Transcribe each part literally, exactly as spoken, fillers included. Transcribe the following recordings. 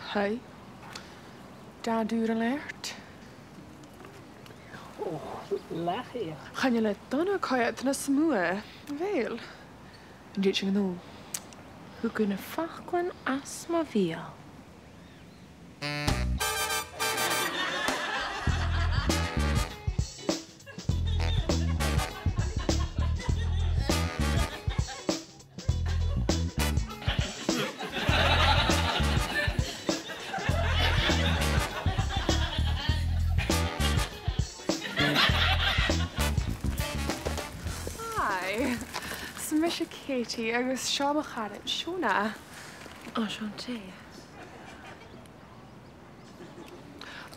Hi. Dad ùr an-àird. Ò, lachaidh. Chan eil e dona coimhead nas motha, a bheil? An tèid sinn a-null? Thug thu na faclan às mo bheul. Hi. 'S mise Katie agus seo mo charaid, Shona. Enchanté.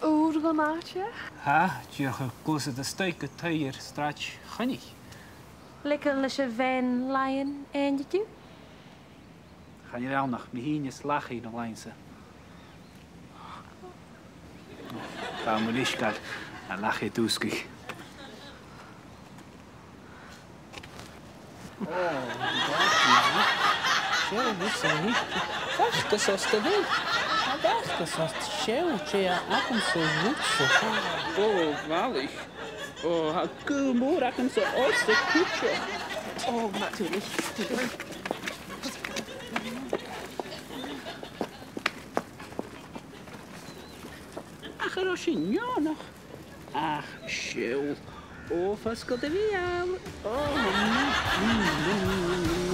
Ùr dhan àite? Tha, dìreach a' gluasad a-staigh gu taigh air Sràid Choinnich. Leigeil leis a' bhean lion fhaighinn dhut? Chan eil ann ach mi fhìn is lachaidh na lion-sa. Tha mo leisgeul, a lachaidh dùsgaich. Ò, seo, bha seo, bha seo. Bha seo, bha seo, bha seo. Ò, bhalaich. Ò, tha gaol mòr agamsa ortsa cuideachd. Ò, ma-thà. Ach an robh sin neònach? Ach seall. Ò, fosgladh do bheul. Ò, mm, mm, mm, mm, mm.